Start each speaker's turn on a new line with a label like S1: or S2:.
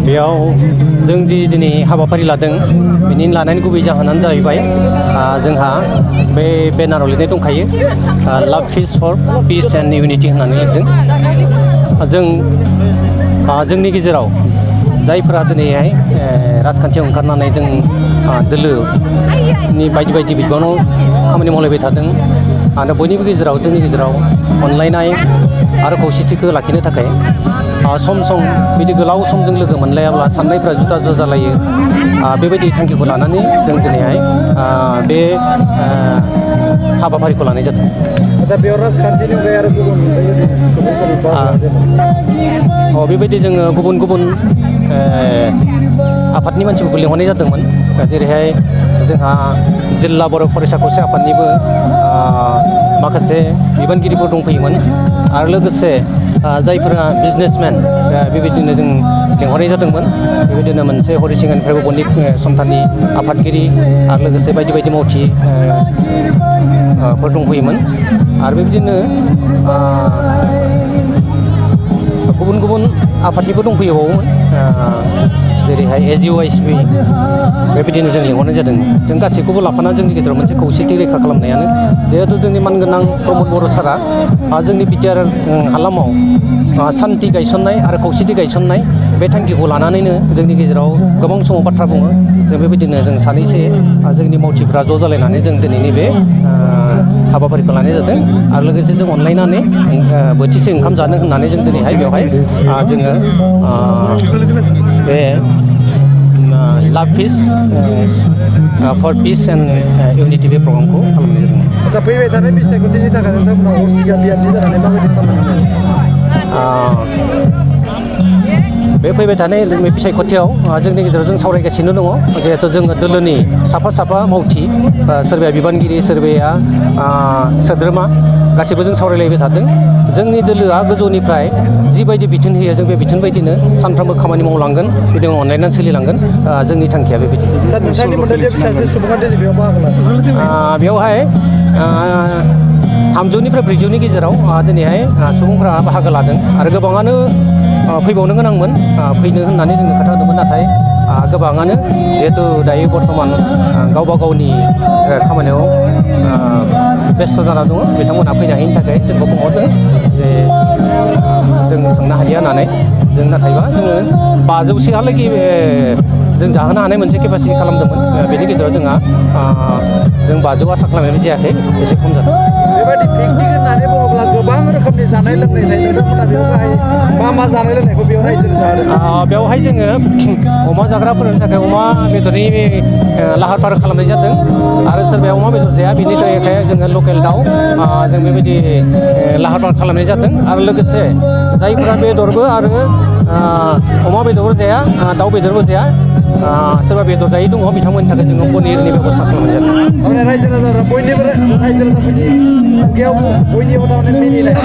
S1: बेयाव जों दिनै हाबाफारि लादों बेनि लानायनि गुबै जाहोनानो जाहैबाय जोंहा बे बेनाराव लिरनाय दंखायो लाभ फिस फर पिस एन्ड इउनिटि होननानै लिरदों। जोंनि गेजेराव जायफोरा दिनैहाय राजखान्थियाव ओंखारनानै जों दोलोनि बायदि बायदि बिबानाव खामानि मावलायबाय थादों आरो बयनिबो गेजेराव जोंनि गेजेराव अनलायनाय आरो खौसेथिखौ लाखिनो थाखाय सम सम बिदि गोलाव समजों लोगो मोनलायाब्ला साननायफ्रा जुदा जुदा जालायो बेबायदि थांखिखौ लानानै जों दिनैहाय बे हाबाफारिखौ लानाय जादों।
S2: दा बेयाव राजखान्थिनि अनगायै आरो गुबुन
S1: बेबायदि जोङो गुबुन गुबुन आफादनि मानसिफोरखौ लिंहरनाय जादोंमोन जेरैहाय जोंहा जिल्ला बर' फरायसा खौसे आफादनिबो माखासे बिबानगिरिफोर दंफैयोमोन आरो लोगोसे जायफोरा बिजनेसमेन बेबायदिनो जों लिंहरनाय जादोंमोन। बेबायदिनो मोनसे हरिसिंगानिफ्रायबो बन्दिप सन्थाननि आफादगिरि आरो लोगोसे बायदि बायदि मावथि फोर दंफैयोमोन आरो बेबायदिनो गुबुन गुबुन आफादनिबो दंफैबावोमोन जेरैहाय AGOISB बेबायदिनो जों लिंहरनाय जादों। जों गासैखौबो लाफानानै जोंनि गेजेराव मोनसे खौसेथि रैखा खालामनायानो जिहेथु जोंनि मानगोनां प्रमद बर' सारा जोंनि बिटिआर हालामाव सान्थि गायसननाय आरो खौसेथि गायसननाय बे थांखिखौ लानानैनो जोंनि गेजेराव गोबां समाव बाथ्रा बुङो। जों बेबायदिनो जों सानैसो जोंनि मावथिफ्रा ज' जालायनानै जों दिनैनि बे हाबाफारिखौ लानाय जादों आरो लोगोसे जों अनलायनानै बोथिसे ओंखाम जानो होननानै जों दिनैहाय बेवहाय जोङो बे लाभ फिस फर पिस एन्ड इउनिटि बे प्रग्रामखौ खालामनाय जादों।
S2: दा फैबाय थानाय बिसायख'थिनि थाखाय नोंथांमोना हरसिगां बियान्थि जानानै माबायदि खामानि मावो? बे फैबाय थानाय बे बिसायख'थियाव जोंनि गेजेराव जों सावरायगासिनो दङ जिहेथु जोङो दोलोनि साफा साफा मावथि सोरबाया बिबानगिरि सोरबाया सोद्रोमा गासैबो जों सावरायलायबाय थादों। जोंनि दोलोआ गोजौनिफ्राय जिबायदि बिथोन होयो जों बे बिथोन बायदिनो सानफ्रोमबो खामानि मावलांगोन बिदिनो अनलायनानै सोलिलांगोन जोंनि थांखिया बेबायदि। बेवहाय 300निफ्राय 400नि गेजेराव दिनैहाय सुबुंफोरा बाहागो लादों आरो गोबाङानो फैबावनो गोनांमोन फैनो होननानै जोंनो खोथा होदोंमोन नाथाय गोबाङानो जिहेतु दायो बर्थमान गावबा गावनि खामानियाव बेस्थ' जाना दङ बिथांमोनहा फैनो हायैनि थाखाय जोंखौ बुंहरदों जे जों थांनो हालिया होननानै जों नाथायबा जोङो 500सोहालागै जों जाहोनो हानाय मोनसे केपासिटि खालामदोंमोन बेनि गेजेराव जोंहा जों 500 आसा खालामनाय जायाखै एसे खम जादों। बेबायदि पिकनिक होननानै बुङोब्ला गोबां रोखोमनि जानाय लोंनाय थायो नोंथांमोना बेवहाय मा जानाय लोंनायखौ बेयाव रायजोनो जाहोदों?
S1: बेवहाय जोङो अमा जाग्राफोरनि थाखाय अमा बेदरनि लाहार फाहार खालामनाय जादों आरो सोरबाया अमा बेदर जाया बिनि थाखाय जोङो लकेल दाउ जों बेबायदि लाहार फाहार खालामनाय जादों आरो लोगोसे जायफोरा बेदरबो आरो अमा बेदरबो जाया दाउ बेदरबो जाया सोरबा बेदर जायै दङ बिथांमोननि थाखाय जोङो पनिरनि बेब'स्था खालामनाय जादों।
S2: रायजो राजाफोरा बयनिबो रायजो राजाफोरनि खुगायाव बयनिबो थारमाने मिनिनाय